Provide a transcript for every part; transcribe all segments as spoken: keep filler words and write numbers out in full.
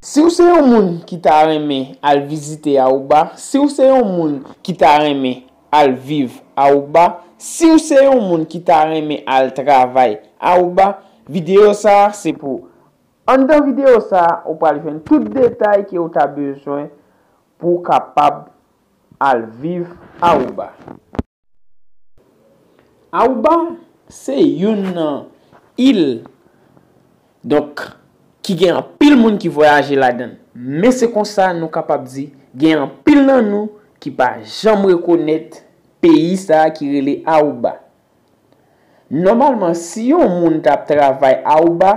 Si w se yon moun ki ta renmen al vizite Aruba, si w se yon moun ki ta renmen al viv Aruba, si w se yon moun ki ta renmen al travay Aruba, videyo sa a se pou ou. Anndan videyo sa a, ou pral jwenn tout detay ke w ta bezwen pou w kapab al viv Aruba. Aruba se youn nan il, donk, ki gen anpil moun ki vwayaje ladan l. Men se konsa nou kapab di, gen anpil nan nou ki pa janm rekonèt peyi sa a ki rele Aruba. Nòmalman, si yon moun t ap travay Aruba,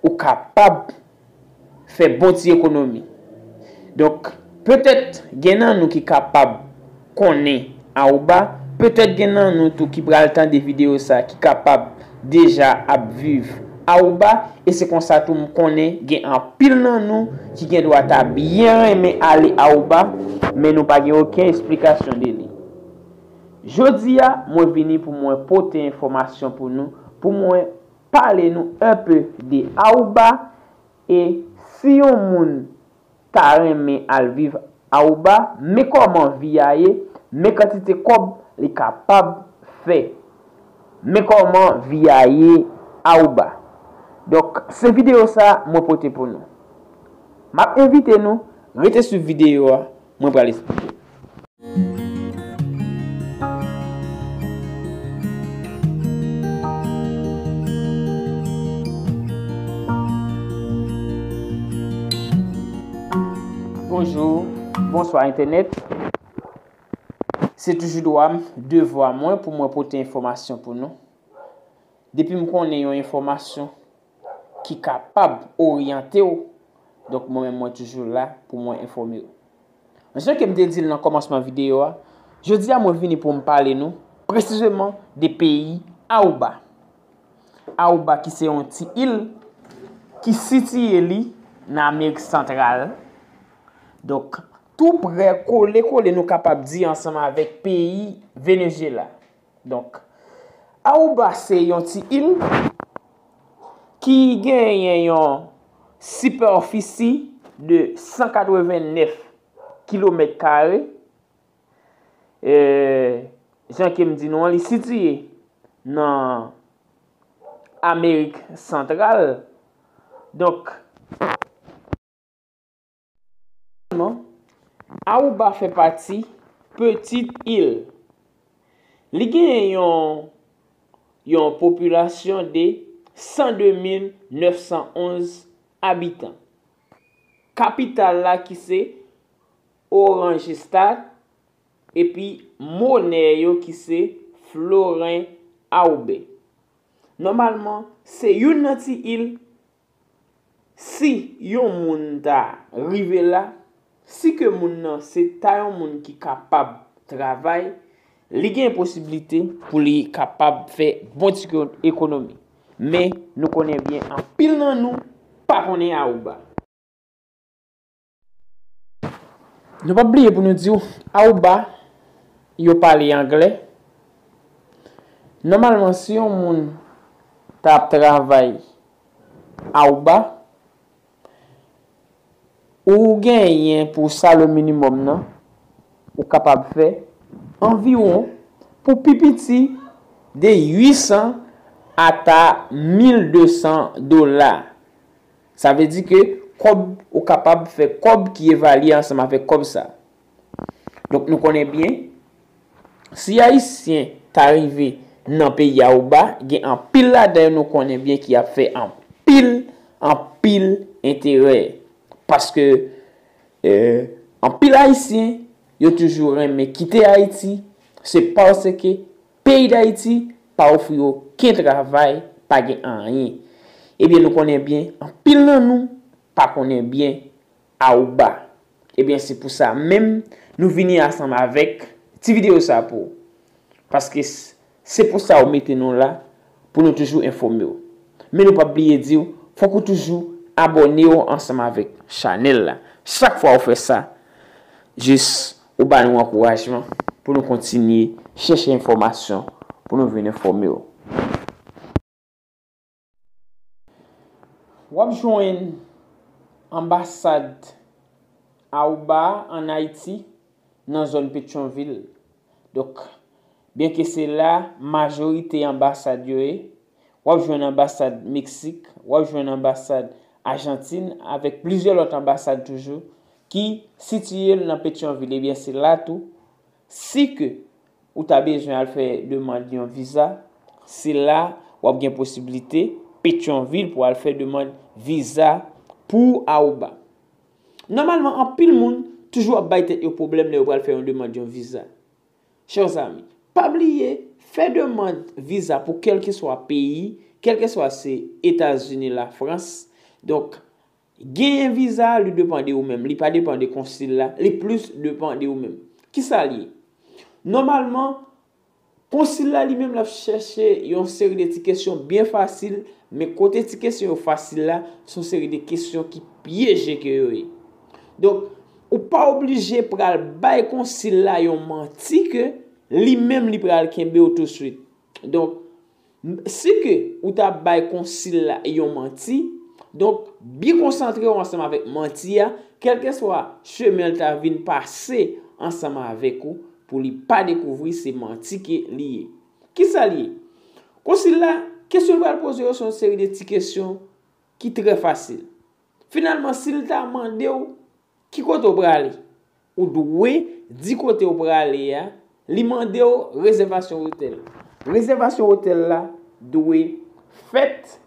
ou kapab fè bon ti ekonomi. Donk, petèt gen nan nou ki kapab konnen Aruba, petèt gen nan nou tou ki pral tande videyo sa ki kapab deja ap viv Aruba, e se konsa tou m konnen gen anpil nan nou ki gen dwa ta byen renmen ale Aruba, men nou pa gen okenn esplikasyon de li. Jodi a, mwen vini pou mwen pote enfòmasyon pou nou, pou mwen pale nou enpe de Aruba, e si yon moun ta renmen al viv Aruba, men kòman vi a ye, men kantite kòb li kapab fè, men kòman vi a ye Aruba. Donk, se videyo sa mwen pote pou nou. M ap envite nou rete swiv videyo a, mwen pral esplike. Bonjou, bonswa entènèt. Se toujou dwa m, devwa mwen pou mwen pote enfòmasyon pou nou. Depi m konnen yon enfòmasyon ki kapab oryante w, donk mwen menm mwen toujou la pou mwen enfòme w. Jan ke m te di l nan kòmansman videyo a, jodi a mwen vini pou m pale nou presizeman de peyi Aruba. Aruba ki se yon ti il ki sitiye li nan Amerik Santral. Donk, tou prè, kole kole, nou kapab di, ansanm avèk peyi Venezuela. Donk, Aruba se yon ti il ki genyen yon sipèfisi de san katreven nèf kilomèt kare. E, jan ke m di nou an, li sitiye nan Amerik Santral. Donk, Aruba fè pati Petite Île. Li genyen yon, yon popilasyon de san de mil nèf san onz abitan. Kapital la ki se Oranjestad, epi monè yo ki se floren Aruba. Nòmalman, se youn nan ti il, si yon moun ta rive la, si ke moun nan se ta yon moun ki kapab travay, li gen posiblite pou li kapab fè bon ti ekonomi. Men, nou konnen byen, anpil nan nou pa konnen Aruba. Nou p ap bliye pou nou di w, Aruba, yo pale anglè. Nòmalman, si yon moun ta ap travay Aruba, ou genyen pou salè minimòm nan, ou kapab fè anviwon, pou pi piti, de uit san ata mil de san dola. Sa vle di ke kòb, ou kapab fè kòb ki evalye ansanm avèk kòb sa. Donk, nou konnen byen, si Ayisyen ta rive nan peyi Aruba, gen anpil ladan yo nou konnen byen ki ap fè anpil, anpil enterè. Paske, e, anpil Ayisyen, yo toujou renmen kite Ayiti, se paske peyi Dayiti pa ofri okenn travay, pa gen anyen. Ebyen, nou konnen byen, anpil nan nou pa konnen byen Aruba. Ebyen, se pou sa menm, nou vini ansanm avèk ti videyo sa pou ou. Paske s-, se pou sa ou mete nou la, pou nou toujou enfòme w. Men nou p ap bliye di w, fòk ou toujou abòne w ansanm avèk chanèl la. Chak fwa ou fè sa, jis ou ba nou ankourajman pou nou kontinye chèche enfòmasyon pou nou vin enfòme w. W ap jwenn anbasad Aruba an Ayiti nan zòn Petyonvil. Donk, byenke se la majorite anbasad yo ye, w ap jwenn anbasad Meksik, w ap jwenn anbasad Ajantin, avèk plizyè lòt anbasad toujou ki sitiye l nan Petyonvil. Ebyen, se la tou, si ke ou ta bezwen al fè demann yon viza, se la w ap gen posiblite Petyonvil pou al fè demann viza pou Aruba. Nòmalman, anpil moun toujou ap bay tèt yo pwoblèm lè yo pral fè yon demann yon viza. Chè zanmi, pa bliye, fè demann viza pou kèlkeswa peyi, kèlkeswa se Etazini, Lafrans. Donk, genyen viza, li depann de ou menm. Li pa depann de konsil la, li plis depann de ou menm. Kisa l ye? Nòmalman, konsil la li menm l ap chèche yon seri de ti kesyon byen fasil, men kote ti kesyon yo fasil la, se yon seri de kesyon ki pyeje ke yo ye. Donk, ou pa oblije pral bay konsil la yon manti ke li menm li pral kenbe w touswit. Donk, si ke ou ta bay konsil la yon manti, donk, byen konsantre w ansanm avèk manti a, kèlkeswa chemen l ta vin pase ansanm avèk ou, pou li pa dekouvri se manti ke li ye. Kisa l ye? Konsil la, kesyon l pral poze yo se yon seri de ti kesyon ki trè fasil. Finalman, si l ta mande w ki kote w prale, ou dwe di kote w prale a. Li mande w rezèvasyon otèl. Rezèvasyon otèl la dwe fèt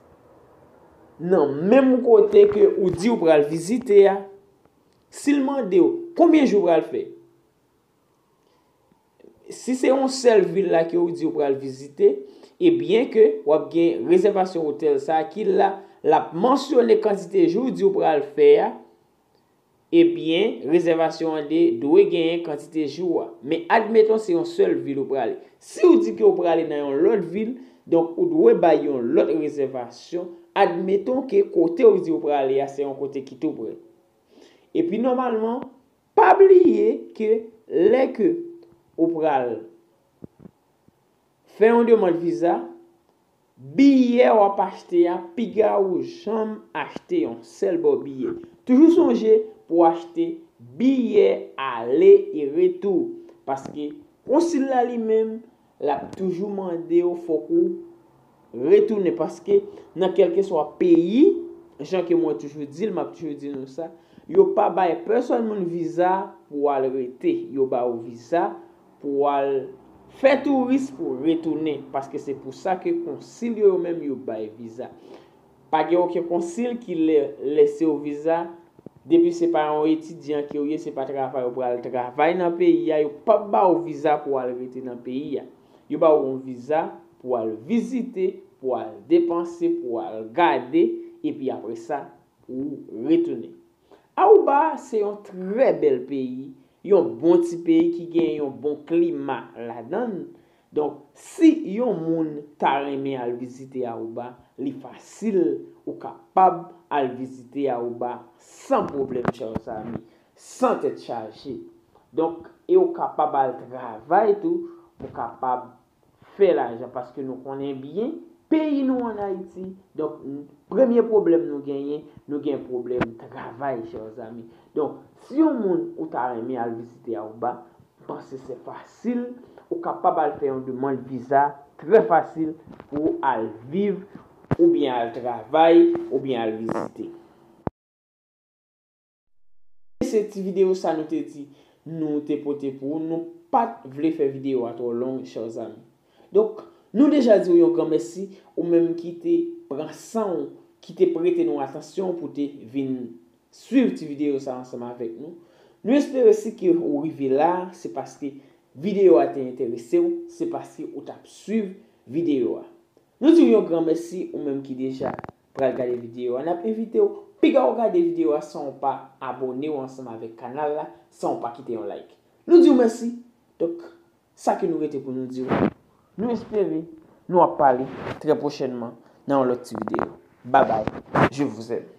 nan menm kote ke ou di w pral vizite a. Si l mande w konbyen jou w pral fè, si se yon sèl vil la ke ou di ou pral vizite, ebyen ke w ap gen rezèvasyon otèl sa a ki la, l ap mansyone kantite jou ou di ou pral fè a, ebyen, rezèvasyon an de dwe genyen kantite jou a. Men admeton se yon sèl vil ou prale. Si ou di ke ou prale nan yon lòt vil, donk ou dwe bay yon lòt rezèvasyon. Admeton ke kote ou di ou prale a se yon kote ki tou prè. Epi nòmalman, pa bliye ke lè ke ou pral fè yon demann viza, biyè w ap achte a, piga ou janm achte yon sèl bò biyè. Toujou sonje pou w achte biyè ale e retou. Paske konsil la li menm, l ap toujou mande w fòk ou retounen. Paske nan kèlkeswa peyi, jan ke mwen toujou di l, m ap toujou di nou sa, yo pa bay pèsòn moun viza pou w al rete. Yo ba w viza pou w al fè touris pou w retounen. Paske se pou sa ke konsil yo, yo menm, yo bay viza. Pa gen okenn konsil ki lè, lese w viza, depi se pa yon etidyan ke w ye, se pa travay ou pral travay nan peyi a, yo p ap ba w viza pou w al rete nan peyi a. Yo ba w yon viza pou w al vizite, pou w al depanse, pou w al gade, epi apre sa, pou w retounen. Aruba se yon trè bèl peyi, yon bon ti peyi ki gen yon bon klima ladan l. Donk, si yon moun ta renmen al vizite Aruba, li fasil, ou kapab al vizite Aruba san pwoblèm, chè zanmi, san tèt chaje. Donk, e ou kapab al travay tou, ou kapab fè lajan, paske nou konnen byen, peyi nou an Ayiti, donk, n-, premye pwoblèm nou genyen, nou gen pwoblèm travay, chè zanmi. Donk, si yon moun ou ta renmen al vizite Aruba, m panse se fasil, ou kapab al fè yon demann viza trè fasil pou w al viv, oubyen al travay, oubyen al vizite. Se ti videyo sa nou te di nou te pote pou ou. Nou pa t vle fè videyo a twò long, chè zanmi. Donk, nou deja di w yon gran mèsi, ou menm ki te pran san w, ki te prete nou atansyon pou te vin swiv ti videyo sa ansanm avèk nou. Nou espere si ke ou rive la, se paske videyo a te enterese w, se paske ou t ap swiv videyo a. Nou di w yon gran mèsi, ou menm ki deja pral gade videyo a. N ap envite w, piga w gade videyo a san w pa abone w ansanm avèk kanal la, san w pa kite yon like. Nou di w mèsi. Donk, sa ke nou rete pou nou di w, nou espere nou ap pale trè pwochènman nan yon lòt ti videyo. Babay, je vous aime.